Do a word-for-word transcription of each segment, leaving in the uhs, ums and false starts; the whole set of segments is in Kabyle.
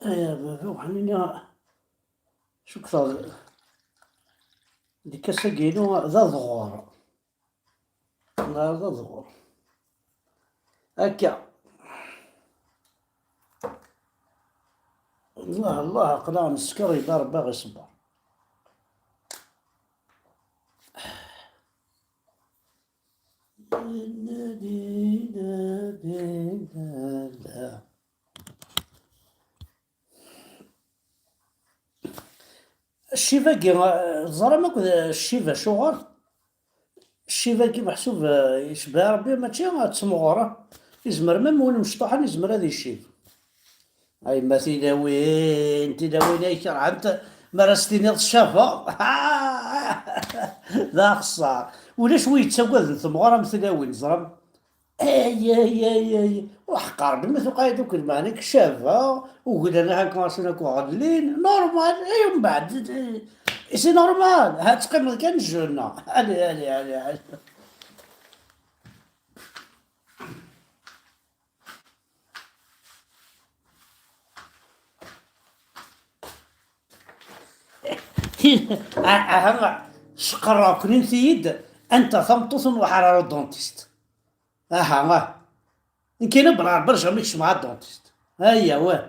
Aya baba, waxnini, cukkeɣ d-, deg ass-agi-inu d aḍɣur. Nɣer d aḍɣur. Akka. Allah, Allah, aql-aɣ nesker, yella Rebbi aɣ-iṣebber. Ccib-agi, eh, teẓram akk d ccib acuɣer? Ccib-agi meḥsub, eh, yecbeḥ Rebbi, mačči d timɣur, eh? Yezmer même win mecṭuḥen yezmer ad iccib. A yemma tilawin, tilawin ay kerhent mi ara s-tiniḍ ccabeɣ. D axeṣṣar. Ulac wi yettagaden temɣer am tilawin, ẓram. Ay, ay, ay, ay. Ruḥ qerb, ma tuqayeḍ akk lmeɛna kcaba, uglan akken asen akk ɣellin, normal, ay, mbeɛd, eh, c'est normal, ha teqqimeḍ kan jeune. Allez, allez, allez, allez. Aha, ceqqreɣ-ken-in-t-id, anta tameṭṭut n uḥrar dentiste? Aha, ah. Nekkini bla Rebbi jamais kecmeɣ ad dentiste. Aya, wah.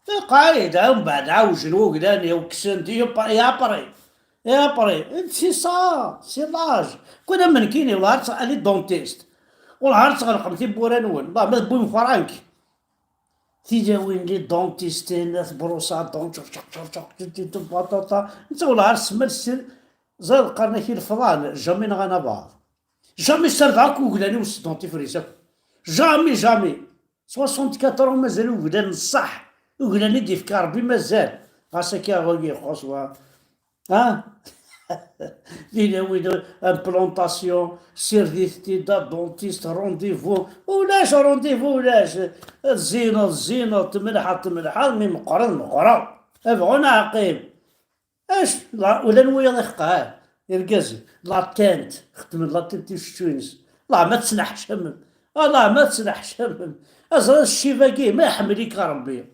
Iqayd, umbeɛd ɛawjen wuglan-iw, kksen-d, et après, et après, c'est ça, c'est l'âge. Kul am nekkini, ur ɣer-tt-, ali dentiste. Ur ɣer-ttɣelqem tiwwura-nwen. Lah, ma tewwim frank. Tilawin, les dentistes, la tebrusa, donc, tcaq, tcaq, tcaq, tcaq, tcaq, tcaq, batata. Netta ur ɣer semmal sir, ẓer qqaren-ak ilefḍan, jamais nɣan abaɛḍ. Jamais ssardeɣ akk uglan-iw s dentifrice akk. Jamais, jamais. Soixante-quatre ans mazal uglan n ṣṣeḥ. Uglan i d-yefka Rebbi mazal. Ɣas akka ixuṣ wa. Ha? Tilawin, implantation, sirdit-t-id, dentiste, rendez-vous. Ulac rendez-vous, ulac. Tzineḍ, tzineḍ, tmelḥeḍ, tmelḥeḍ, mi meqqreḍ, meqqreḍ. Abɣu neɣ qqim. Acu? La, ula n wiyaḍ iḥeqqar, irgazen, la tente, xeddmen la tente i ucečču-ines. Allah ma tettneḥcamem, Allah ma tettneḥcamem. Aẓra ccib-agi, ma iḥemmel-ik Rebbi,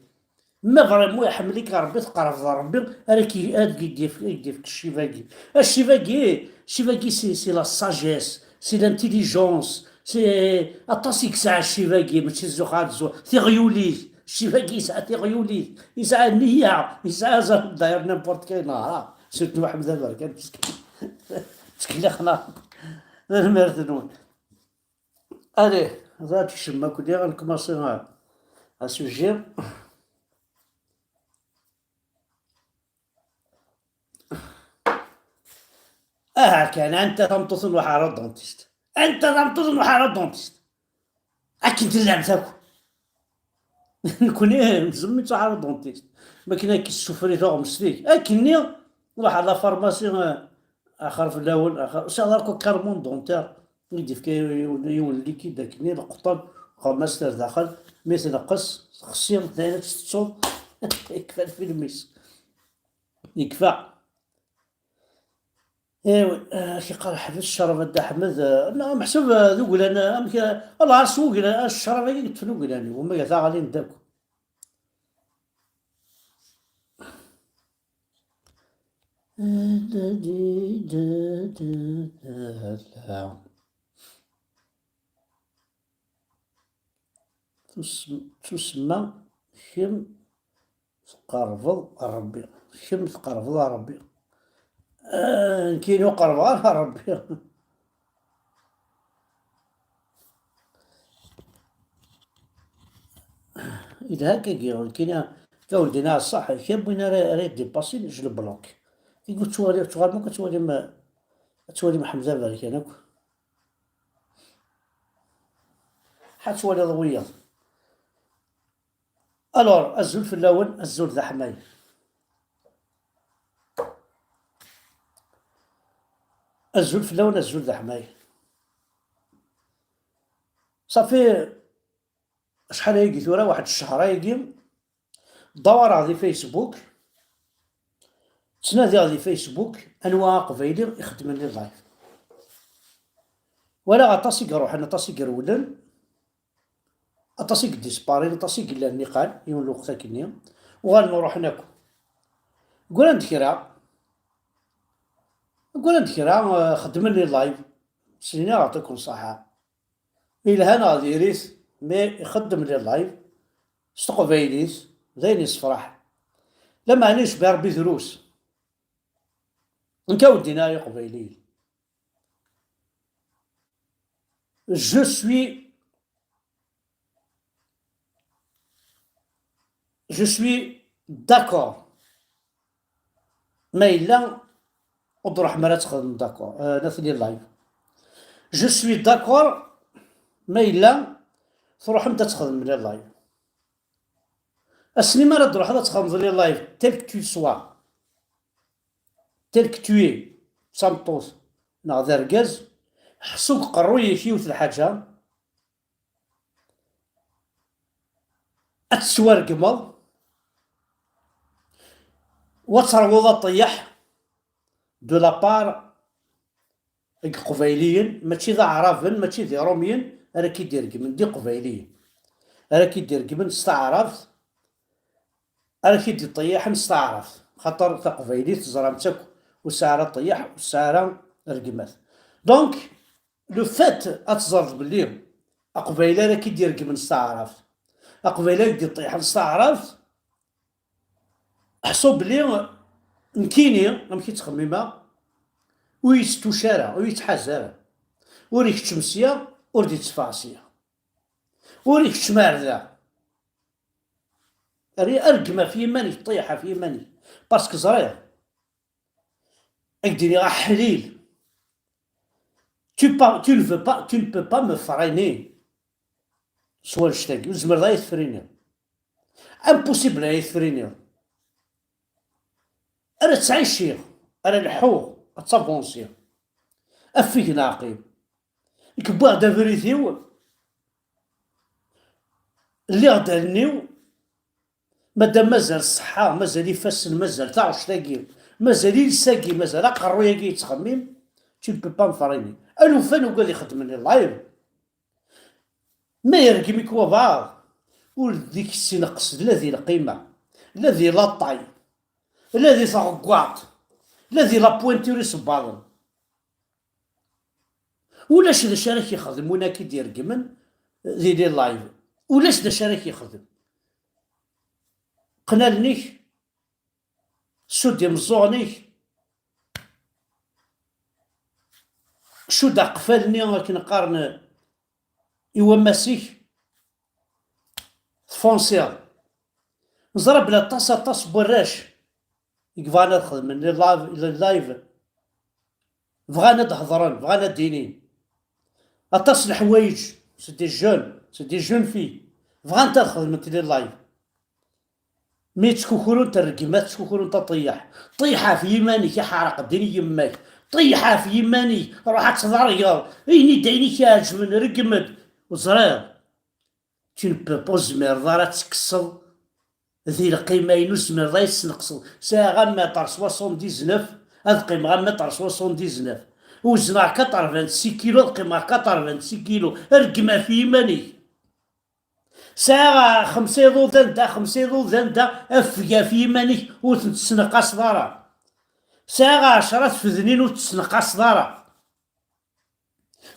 ma vraiment iḥemmel-ik Rebbi, tqerrbeḍ ɣer Rebbi, ara k-, ad k-id-yefk, ad k-id-yefk ccib-agi. A ccib-agi, ccib-agi, c'est, c'est la sagesse, c'est l'intelligence, c'est, aṭas i yesɛa ccib-agi, mačči zzux ad zzux, tiɣyulit. Ccib-agi yesɛa tiɣyulit, yesɛa nniya, yesɛa azal, d'ailleurs n'importe quel نهار. Surtout Ḥmed Aberkan, ttkelliɣ-aɣ. Tanemmirt-nwen. Allez, ad tkecmem akk-nni, ad nkumaṣi asujet. Aha kan, anta tameṭṭut n uḥara dentiste? Anta tameṭṭut n uḥara dentiste? Akken tellamt akk. Nekni nzemmi d taḥara dentiste. Ma akken ad k-tessufri tuɣmest-ik. Akkenni, ruḥ ɣer la pharmacie, eh, axer fell-awen, axer. Sɛiɣ akk carton dentaire. I d-yefka yiwen, yiwen likid akkenni, leqṭen, ɣer-m-as ar daxel, mi tneqqes, texsi, d ayen ad tettuḍ, yekfa lfilm-is. Yekfa. Iwi, eh, ak-iqqar ḥbes ccerba a Dda Ḥmed, eh, neɣ meḥsub, eh, d uglan, eh, amek, eh, Allah s wuglan, eh, ccerba-agi yeṭṭfen uglan-iw, ma taɣalin d akk. Tusem-, tusemma, kemm tqerrbeḍ ɣer Rebbi. Kemm tqerrbeḍ ɣer Rebbi. Ah, nekkini ur qerrbeɣ ara ɣer Rebbi. Yelha akkagi, nekkini, tawldin-a ṣṣeḥ, kra n win ara, ara yeddipasin, je le bloque. Tikkelt ttwaliɣ, tuɣalem akk ad twalim, ad twalim Ḥmed Aberkan akk. Ḥa twaliḍ wiyaḍ. Alors, azul fell-awen, azul d aḥmay. Azul fell-awen, azul d aḥmay. Ṣafi, acḥal ayagi tura, waḥed ccehṛ ayagi, ddawṛeɣ di Facebook, ttnadiɣ di Facebook anwa aqbayli ixeddmen les lives. Walaɣ aṭas i iruḥen, aṭas i irewlen, aṭas i yedisparin, aṭas i yellan niqal, yiwen lweqt akkenni. Uɣalen ruḥen akk. Ggran-d kra. Ggran-d kra, eh, xeddmen les lives. Snin-a, yeɛṭikum ṣṣeḥḥa. Yelha neɣ diri-t, mais ixeddem les lives s teqbaylit, d ayen yessefraḥen. Lameɛna yecba Rebbi drus. Nekk a wen-d-iniɣ ay Iqbayliyen. Je suis, je suis d'accord. Ma yella ur d-ruḥem ara ad txedmem d'accord, euh, nat les lives. Je suis d'accord. Ma yella truḥem-d ad txedmem les lives. Ass-nni mi ara d-truḥeḍ ad txedmeḍ les lives, tel que tu sois, tel que tu es, d tameṭṭut neɣ d argaz, ḥṣu deg uqerruy-ik yiwet lḥaǧa, ad tettwargmeḍ, u ad terwuḍ aṭeyyḥ de la part n Iqbayliyen, mačči d Aɛraben, mačči d Iṛumyen ara k-id-iregmen, d Iqbayliyen ara k-id-iregmen s taɛrabt, ara k-id-iṭeyyiḥen s taɛrabt, xaṭer taqbaylit teẓram-tt akk, ur tesɛi ara ṭṭeyyiḥ, ur tesɛi ara rregmat. Donc, le fait ad teẓreḍ belli aqbayli ara k-id-iregmen s taɛrabt, aqbayli ara k-d-iṭeyyiḥen s taɛrabt, ḥṣu belli nekkini, amek i ttxemmimeɣ, ur yetttuc ara, ur yettḥaz ara. Ur ikeččem sya, ur d-itteffeɣ sya. Ur ikeččem ar da. Rri-, rgem ɣef yiman-ik, ṭṭeyyeḥ ɣef yiman-ik. Parce que ẓriɣ. Ad k-d-iniɣ aḥlil. Tu pas, tu ne veux pas, tu ne peux pas me freiner. S wannect-agi, ur tzemreḍ ara ad yi-tefriniḍ. Impossible ad yi-tefriniḍ. Ara ttɛiciɣ, ara lḥuɣ, ad ttavansiɣ. Afeg n aɛqib. Nekk wwiɣ-d abrid-iw, lliɣ-d allen-iw, madam mazal ṣṣeḥḥa, mazal ifassen, mazal taɣect-agi, mazal iles-agi, mazal aqerruy-agi yettxemmim, tu ne peux pas me freiner. Alufan ugad ixeddmen les lives, ma yergem-ik wabɛaḍ, ur d-ik-tt-ineqqes la di lqima, la di la taille, la di tɣeggaṭ, la di la pointure isebbaḍen. Ulac d acu ara k-ixdem win akka i d-iregmen di les lives. Ulac d acu ara k-ixdem. Qqen allen-ik, sudd imeẓẓuɣen-ik, cudd aqfal-nni akken qqaren i wammas-ik, tfunsiḍ. Neẓra belli aṭas, aṭas n warrac i yebɣan ad xedmen les live, les live. Bɣan ad d-hedren, bɣan ad d-inin. Aṭas n leḥwayeǧ, c'est des jeunes, c'est des jeunes filles. Bɣant ad xedment les live. Mi ttkukrun-t rregmat, ttkukrun-t aṭeyyeḥ. Ṭeyyeḥ ɣef yiman-ik, iḥerq ddin yemma-k. Ṭeyyeḥ ɣef yiman-ik, ruḥ ad tḍergeḍ. Ini-d ayen i k-iɛeǧben, reggem-d. Ur ẓriɣ. Tu ne peux pas, ur tezmireḍ ara ad tekkseḍ di lqima-inu, ur tezmireḍ ara ad tesneqseḍ. Sɛiɣ un mètre soixante-dix-neuf, ad qqimeɣ un mètre soixante-dix-neuf. Wezneɣ quatre-vingt-six kilos, ad qqimeɣ quatre-vingt-six kilos. Reggem ɣef yiman-ik. Sɛiɣ xemsa iḍudan da, xemsa iḍudan da, afeg ɣef yiman-ik, ur ten-tesneqaseḍ ara. Sɛiɣ ɛecra tfednin, ur tt-tesneqaseḍ ara.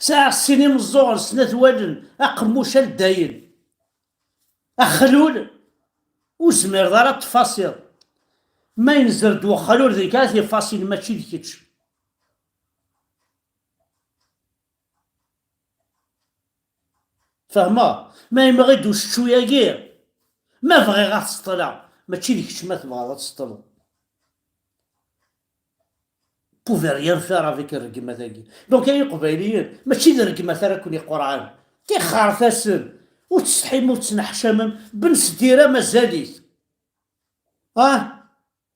Sɛiɣ sin imeẓẓuɣen, snat wallen, aqemmuc aldayen. Axlul, ur zmireḍ ara ad tfasiḍ. Ma yenzer-d wexlul deg-k, ad t-ifasi, mačči d kečč. Fehmeɣ? Ma yemɣi-d ucečču-agi, ma bɣiɣ ad t-seṭṭleɣ, mačči d kečč ma tebɣiḍ ad t-seṭṭleḍ. Pouvez rien faire avec rregmat-agi. Donc, ay Iqbayliyen, mačči d rregmat ara ken-iqurɛen. Tixxert-asen, ur tsetḥim, ur tettneḥcamem. Ben Sdira mazal-it. Ah,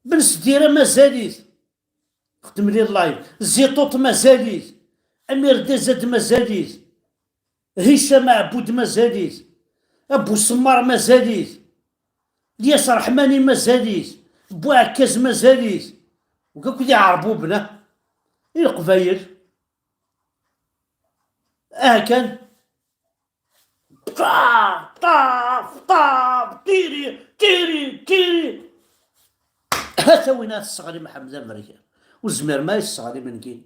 Ben Sdira mazal-it. Xdem les live. Ziṭuṭ mazal-it. Amir Dezad mazal-it. Hicam Aɛbud mazal-it. Abu Semmar mazal-it. Lyas Reḥmani mazal-it. Buɛekkaz mazal-it. Deg akk d iɛerbuben, ah. I Leqbayel. Aha kan. Ṭaf, ṭaf, ṭaf, tiri, tiri, tiri. Win ara tesseɣlim Ḥmed Aberkan. Ur zmiren ara yesseɣlim nekkini.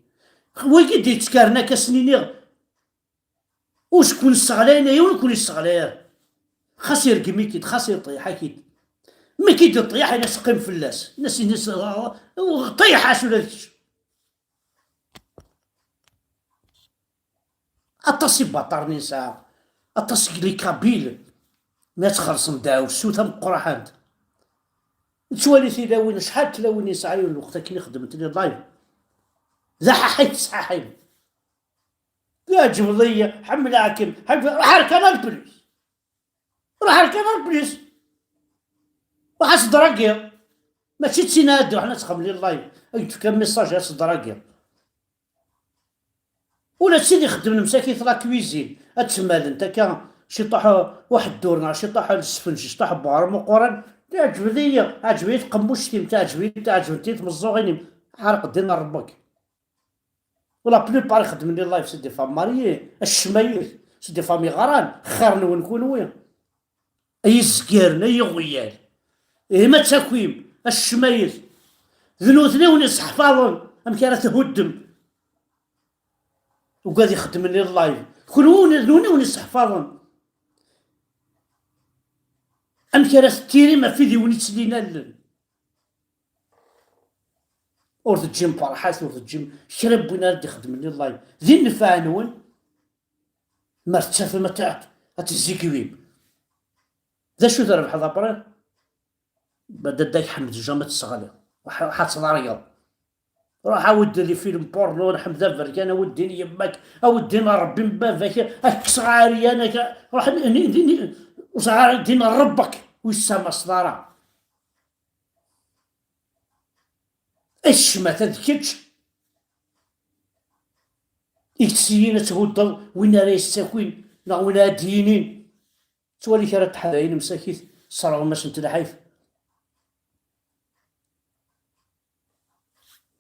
Wigi d-yettkaren akka s-niniɣ, ur s-ken-sseɣlayen, yiwen ur ken-yesseɣlay ara. Xas irgem-ik-id, xas iṭeyyḥ-ak-id. Mi k-id-iṭeyyḥ, in-as qqim fell-as. In-as, in-as, ṭeyyḥ-as ula d kečč. Aṭas ibaṭaren i nesɛa, aṭas n les Kabyles, mi ad txellṣem dɛewsu tameqqraḥant. Nettwali tilawin, acḥal n tlawin yesɛa yiwen lweqt akken i xeddment les live. D aḥaḥi tesḥaḥim. Teɛǧbeḍ-iyi, ḥemmleɣ-kem, ḥemmleɣ, ruḥ ar Canal Plus. Ruḥ ar Canal Plus. Ruḥ ad tdragiḍ. Mačči d tin ad d-ruḥen ad txedmem les live. Ad k-d-fken message ad tdragiḍ. Ula d tid ixeddmen msakit la cuisine, ad temmalen akka ciṭuḥ uḥeddur neɣ ciṭuḥ lesfenǧ, ciṭuḥ n weɣrum uquran, teɛǧeb-iyi, teɛǧeb-iyi tqemmuct-im, teɛǧeb-iyi, teɛǧbent-iyi tmeẓẓuɣin-im, ɛreq ddin n Ṛebbi-k. U la plupart ixeddmen les live, c'est des femmes mariées, acemma-yit, c'est des femmes iɣran, xir-nwen kunwi. Ay izgaren, ay iɣwyal. Ihi ma d takwim, acemma-yit. D nutni wen iseḥfaḍen amek ara thuddem. Ugad ixeddmen les live. Kunwi wen, d nutni wen iseḥfaḍen. Amek ara tettirim ɣef wid i wen ittlin allen? Ur teǧǧim Ferḥat, ur teǧǧim kra n win ara d-ixeddmen les live. Di nnfeɛ-nwen, ma tettafem ad t-, ad tezzigwim. D acu trebḥeḍ après? Ma dadda-k Ḥmed jamais ad t-tesseɣliḍ. Ruḥ, ruḥ ad tḍergeḍ. Ruḥ awi-d les films porno n Ḥmed Aberkan, awi-d din yemma-k, awi-d din Ṛebbi n baba-k, ad k-kkseɣ ɛeryan, ak-, ruḥ n-, n-, n-, n-, ur ẓriɣ ara din Ṛebba-k, ur yessamaseḍ ara. Ay ccmata d kečč i yettesyin ad thuddeḍ win ara yessakin neɣ win ara d-yinin. Ttwali kra n teḥdayin msakit, sserɣem-asent lḥif.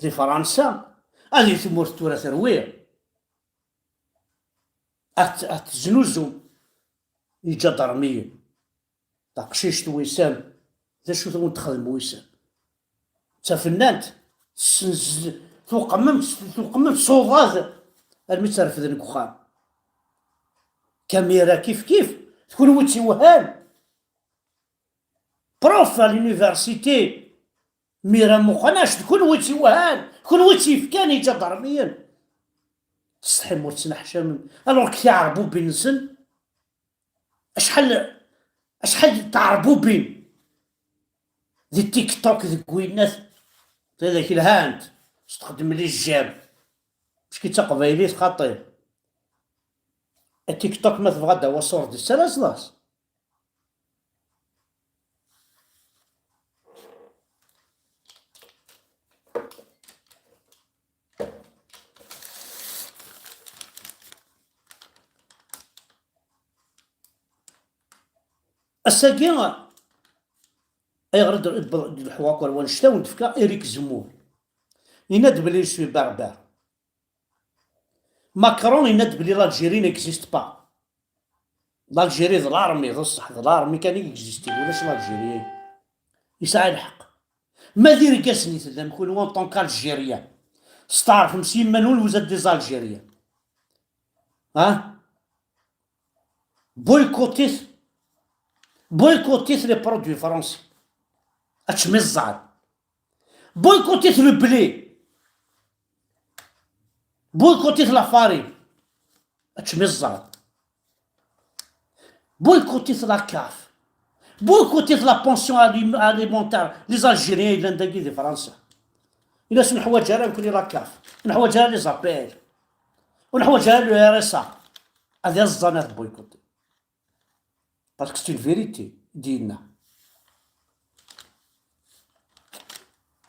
Di Fransa, ad di tmurt tura terwi. Ad t-, ad teznuzum iǧadarmiyen. Taqcict Wissam, d acu i wen-texdem Wissam? D tafennant, tessenz-, tuqmem, tuqmem s uḍad armi tt-refden deg uxxam. Kamira kif kif, d kunwi d tiwehhan. Prof à l'université, Mira Muqnac, d kunwi d tiwehhan, d kunwi d tt-yefkan iǧadarmiyen. Tsetḥim ur tettneḥcamem, alors que tiɛerbubin-nsen, acḥal, acḥal n tɛerbubin di TikTok, deg winnat, tidak lhant, s txeddem les j'aime, parce que d taqbaylit xaṭi. TikTok ma tebɣa ad d-tawi ṣṣuṛ-is, ad as-d-tawi. Ass-agi, ayɣer i d-, d-, d-, leḥwa akk ar wanect-a wen-d-fkeɣ Eric Zemmour. Yenna-d belli je suis berbère. Macron yenna-d belli l'Algérie n'existe pas. L'Algérie d l'armée, d ṣṣeḥ, d l'armée kan i existin, ulac l'Algérie. Yesɛa lḥeqq. Ma d irgazen i tellam kunwi en tant qu'Algériens, steɛṛfem s yiman-nwen, vous êtes des Algériens. Hein? Boycottit, boycottit les produits français. Ad tmiẓẓɛem. Boycottit le blé. Boycottit la farine. Ad tmiẓẓɛem. Boycottit la CAF. Boycottit la pension alim-, alimentaire. Les Algériens yellan dagi di Fransa. Ini-as ur neḥwaǧ ara nekkni la CAF. Ur neḥwaǧ ara les A P L. Ur neḥwaǧ ara le R S A. Ad iẓẓan ad boycottit. Parce que c'est une vérité, i d-yenna.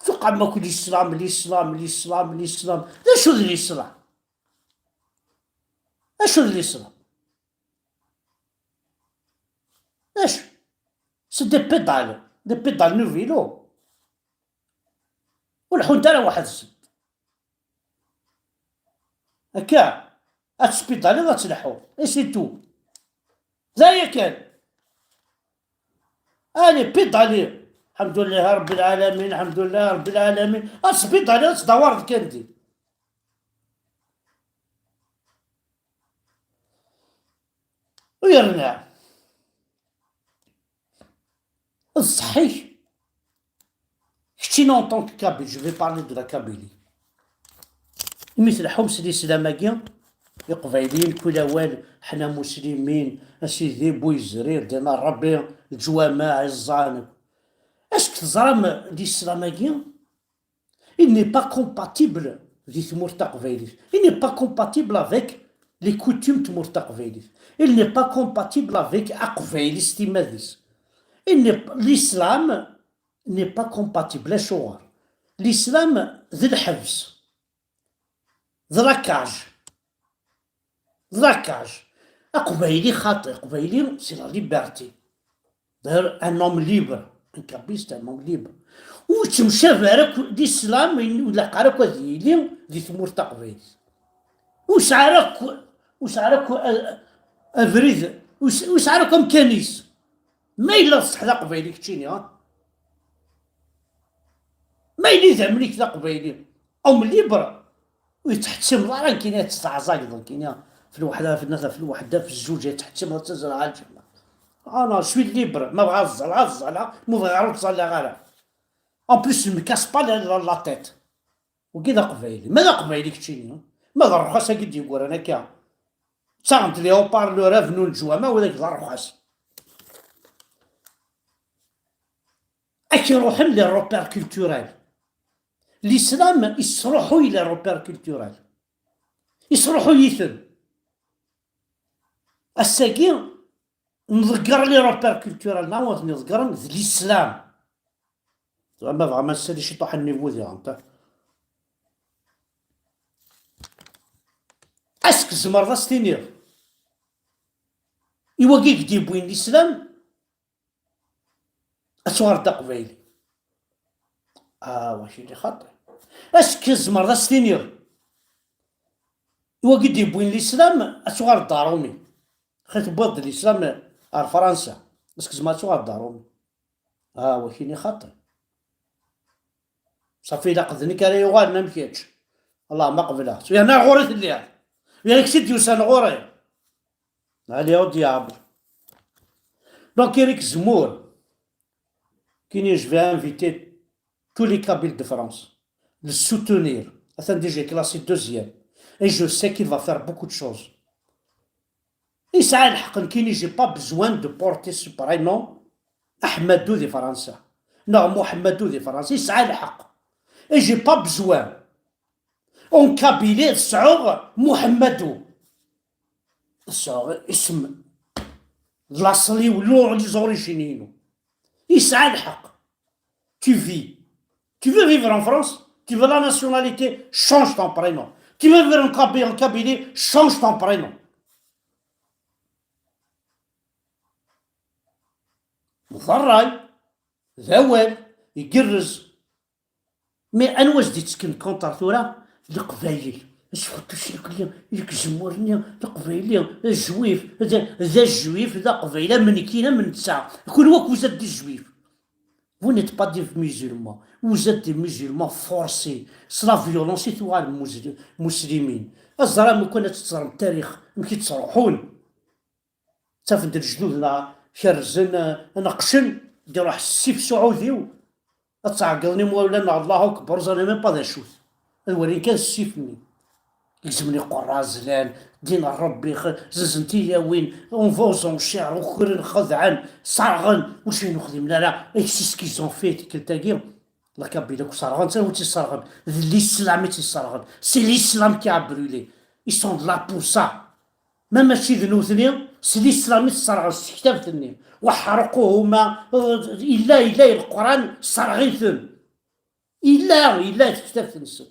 Tuqam akk l'islam, l'islam, l'islam, l'islam. D acu d l'islam? D acu d l'islam? D acu? C'est des pédales, des pédales de vélo. Ur leḥḥunt ara weḥd-sent. Akka, ad tespidaliḍ, ad tleḥḥuḍ. Et c'est tout. D aya kan. Allez, pédalez. Ḥemdullah Rebbil Ɛalamin, ḥemdullah Rebbil Ɛalamin. Asbiṭ ɛni ad tdawar d kandi. U yerna. D ṣṣeḥ-ik. Keččini en tant que Kabyle, je vais parler de la Kabylie. Imi tleḥḥum s lislam-agi, Iqbayliyen, kul awal, ḥna muslimin, a sidi, bu yezrir, dina Rebbi, leǧwameɛ, iẓẓan. Est-ce que teẓram lislam-agi? Il n'est pas compatible di tmurt taqbaylit. Il n'est pas compatible avec les coutumes n tmurt taqbaylit. Il n'est pas compatible avec aqbayli s timmad-is. Il n'est, l'islam n'est pas compatible. Acuɣer? L'islam d lḥebs, d la cage. D la cage. Aqbayli xaṭi, aqbayli, c'est la liberté. D'ailleurs, un homme libre, un kabyle, c'est un homme libre. Ur yettemcabi ara akk d islam, ur ilaq ara akk ad yili di tmurt taqbaylit. Ur yesɛi ara akk, ur yesɛi ara akk a-, abrid, ur yes-, ur yesɛi ara akk amkan-is. Ma yella d ṣṣeḥ d aqbayli keččini, ha? Ma yella idammen-ik d aqbayli, homme libre, ur yettḥettimeḍ ara nekkini ad tettɛeẓẓageḍ nekkini f lweḥda, f nnata, f lweḥda, f zzuǧ, ad tettḥettimeḍ ad tazal ɣer lǧenna. Ah non, je suis libre, ma bɣiɣ ad ẓẓaleɣ, ad ẓẓaleɣ, ma bɣiɣ ur ẓẓaleɣ ara. En plus, je me casse pas la, la, la tête. Wagi d aqbayli. Ma d aqbayli keččini, ma d rrxas-agi d-yeggran akka. Ttaɣent les haut-parleurs, avnu n leǧwama, widak d rrxas. Ak iruḥen les repères culturels. L'islam isruḥuy les repères culturels. Isruḥuy-iten. Ass-agi, nḍegger les repères culturels, neɣ ur ten-iḍeggren, d l'islam. Tura ma bɣa ma nessali ciṭuḥ n niveau diɣen, ta. Est-ce que tzemreḍ ad s-tiniḍ i wagi i k-d-yewwin l'islam, ad tuɣaleḍ d aqbayli? Ah, wacini xaṭi. Est-ce que tzemreḍ ad s-tiniḍ i wagi d-yewwin l'islam, ad tuɣaleḍ d aṛumi? Xi tewwiḍ-d l'islam ar Fransa, est-ce que tzemreḍ ad tuɣaleḍ d aṛumi? Ah, wakini xaṭi. Safi, ilaq d nekk ara yuɣalen am kečč. Allah ma qebleɣ-tt. Yerna ɣur-i telliḍ. Yerna kečč i d-yusan ɣur-i. Allez, au diable. Donc, Eric Zemmour, kini, je vais inviter tous les Kabyles de France, le soutenir. Atan déjà classé deuxième. Et je sais qu'il va faire beaucoup de choses. Yesɛa lḥeqq, nekkini, j'ai pas besoin de porter ce prénom Ahmadou di Fransa. Neɣ Muḥemmadou di Fransa. Yesɛa lḥeqq. Et j'ai pas besoin. En Kabylie, ad sɛuɣ Muḥemmadou. Ad sɛuɣ isem d laṣel-iw, lu-, les origines-inu. Yesɛa lḥeqq. Tu vis. Tu veux vivre en France? Tu veux la nationalité? Change ton prénom. Tu veux vivre en Kaby-, en Kabylie? Change ton prénom. D ṛṛay, d awal, igerrez. Mais anwa s-d-ittekken contre tura? Leqbayel. Asfuṭu-s nekni, deg uzemmur-nni, Leqbayli, d ajuif, d, d ajuif, d aqbayli, am nekkini, am netta. Kunwi akk vous êtes des juifs. Vous n'êtes pas des musulmans. Vous êtes des musulmans forcés. S la violence i tuɣalem muz-, muslimin. Aẓram, lukan ad teẓrem tarix, amek i ttruḥun. Ttafen-d lejdud-nneɣ, kerrzen, eh, neqqcen, d-iruḥ ssif suɛudiw. Ad tɛeggḍen imawlan-nneɣ, Allahu Akbar, ur ẓrin même pas d acu-t. Ad walin kan ssif-nni. Gezmen iqerra, zlan, ddin n Rebbi, x-, zzenzen tilawin, on va aux enchères, ukren, xedɛen, serɣen, ur s-ayen ur xdimen ara, et c'est ce qu'ils ont fait tikkelt-agi. La Kabylie akk serɣen, ur tt-isserɣen, d l'islam i tt-isserɣen. C'est l'islam qui a brûlé. Ils sont là pour ça. Ma mačči d nutni, s l'islam i t-sserɣen, s tektabt-nni. وحرقوهما, illa, illa Leqran, sserɣ-iten. Illa, illa tektabt-nsen.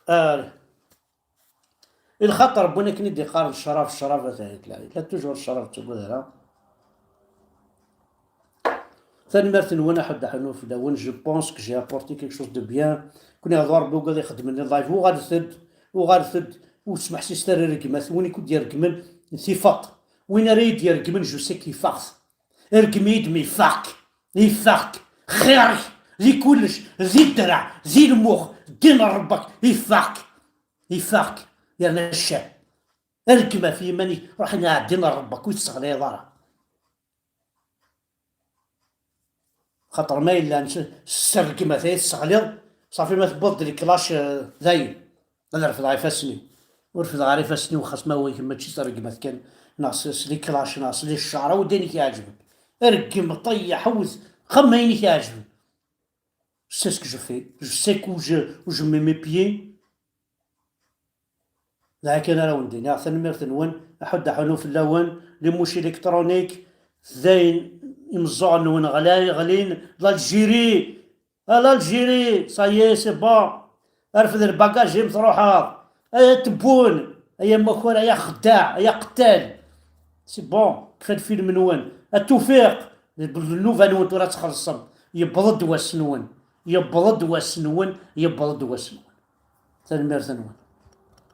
Ah. I lxaṭer n win akken i d-iqqaren ccrab, ccrab, ata yella, yella toujours ccrab, ur ttagad ara. Tanemmirt-nwen, aḥuddu aḥunnu fell-awen. Je pense que j'ai apporté quelque chose de bien. Ken iɣḍu Rebbi ugad ixeddmen live. Uɣalet-d, uɣalet-d. Ur smeḥsiset ara i rregmat. Win i ken-d-ireggmen, Tifeḍ. Win ara yi-d-yergmen, je sais que ifeɣ-t. Rgem-iyi-d, ma ifeɣ-k. Ifeɣ-k. Xir-ik. Di kullec. Di ddreɛ. Di lmux. Ddin n Ṛebba-k. Ifeɣ-k. Ifeɣ-k. Yerna ccan. Rgem ɣef yiman-ik. Ruḥ, ɛeddi n Ṛebba-k. Ur tesseɣlayeḍ ara. Xaṭer ma yella s rregmat ay tesseɣliḍ, ṣafi, ma tewweḍ-d leklac, eh, dayen, ad refdeɣ ifassen-iw. Ur refdeɣ ara ifassen-iw, xas ma wagi mačči s rregmat kan, neɣ s, s leklac, neɣ s les chars, awi-d ayen i k-iɛeǧben. Rgem, ṭeyyeḥ, wet, xemmem ayen i k-iɛeǧben. C'est ce que je fais. Je sais que je, je mets mes pieds. D aya kan ara wen-d-iniɣ, tanemmirt-nwen, aḥuddu aḥunnu fell-awen, les mouches électroniques, dayen, imeẓẓuɣen-nwen ɣlay, ɣlin, l'Algérie, a l'Algérie, ça y est, c'est bon, rfed lbagaj-im, truḥeḍ, ay atebun, ay amakar, ay axeddaɛ, ay aqettal, c'est bon, kfa lfilm-nwen, a Tufiq, d nnuba-nwen tura ad txellṣem, yewweḍ-d wass-nwen, yewweḍ-d wass-nwen, yewweḍ-d wass-nwen. Tanemmirt-nwen.